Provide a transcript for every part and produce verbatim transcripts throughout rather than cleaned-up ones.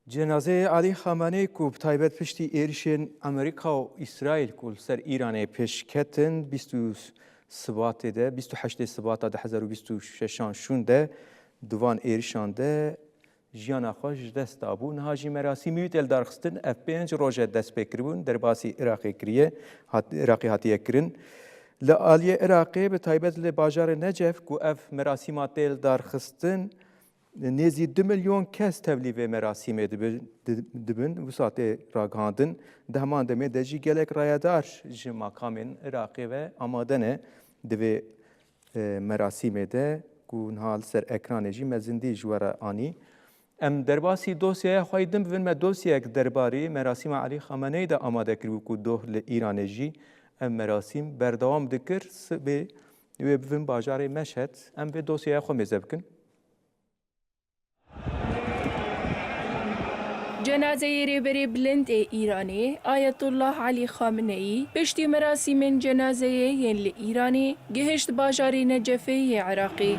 Cenazeyê Elî Xameneî ku bi taybet piştî êrişên Amerîka û Îsraîl ku li ser Îranê pêş ketin, bîst û Sibatê de, bîst û heştê Sibata du hezar û bîst û şeşan şûn de, di van êrişan de jiyana xwe ji dest dabû. Niha jî merasîmî wî tê lidarxistin. Ev pênc roj e dest pê kiribûn, derbasî Iraqê kiriye, hat, Iraqê hatiye kirin. Li aliyê Iraqê, bi taybet li bajarê Necef ku ev merasîma tê lidarxistin, nêzî du milyon kes tevlî vê merasîmê dibi-, di-, dibin, wisa tê ragihandin. Di heman demê de jî gelek rayedar ji makamên Iraqê ve amade ne di vê, e, merasîmê de ku niha li ser ekranê jî me zindî ji we re anî. Em derbasî dosyaya xwe yî din bibin, me dosyayek derbarê merasîma Elî Xameneî de amade kiribû ku doh li Îranê jî ev merasîm berdewam dikir. Sibê wê bibin bajarê Meşhed, em vê dosyaya xwe mêze bikin. Cenazeyê Rêberê Bilind ê Îranê, Ayetullah Elî Xameneî, piştî merasîmên cenazeyê yên li Îranê, gihişt bajarê Necefê yê Iraqê.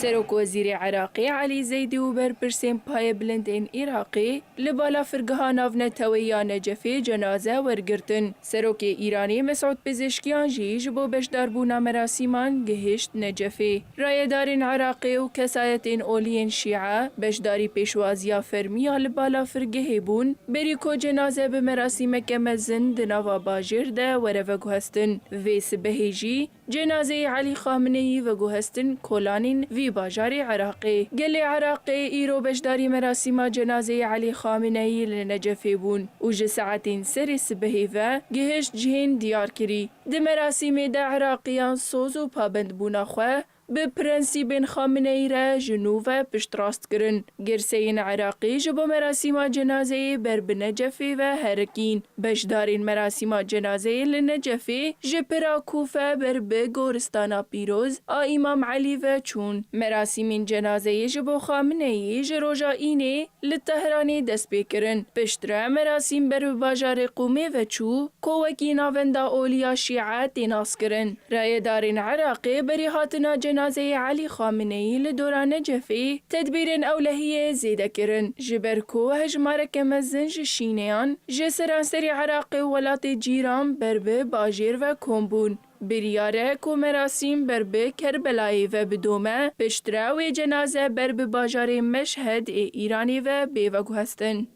Serokwezîrê Iraqê Elî Zeydî û berpirsên payebilind ên Iraqê li balafirgeha navneteweyî ya Necefê cenaze wergirtin. Serokê Îranê Mesûd Pezeshkiyan jî ji bo beşdarbûna merasîman gihişt Necefê. Rayedarên Iraqê û kesayetên olî yên Şîe beşdarî pêşwaziya fermî ya li balafirgehê bûn. Berî ku cenaze bi merasîmeke mezin di nava bajêr de were veguhestin, vê sibehê jî cenazeyê Elî Xameneî veguhestin kolanên vî bajarê Iraqê. Gelê Iraqê îro beşdarî merasîma cenazeyê Elî Xameneî li Necefê bûn û ji saetên serê sibehê ve gihişt cihên diyarkirî. Di merasîmê de Iraqiyan soz û pabendbûna xwe bi prensîbên Xameneî re ji nû ve piştrast kirin. Girseyên Iraqê ji bo merasîma cenazeyê ber bi Necefê ve herikîn. Beşdarên merasîma cenazeyê li Necefê ji pira Kûfe ber bi goristana pîroz a Îmam Elî ve çûn. Merasîmên cenazeyê ji bo Xameneî ji roja Înê li Tehranê dest pê kirin. Piştre merasîm ber bi bajarê Qûmê ve çû, ku wekî navenda olî ya Şîe tê naskirin. Rayedarên Iraqê berî hatina cenazeyê Elî Xameneî li dora Necefê tedbîrên ewlehiyê zêde kirin, ji ber ku hejmareke mezin ji şîneyan ji seranserê Iraqê û welatê cîran ber bi bajêr ve kom bûn. Biryar e ku merasîm ber bi Kerbelayê ve bidome, piştre wê cenaze ber bi bajarê Meşhed ê Îranê ve bê veguhestin.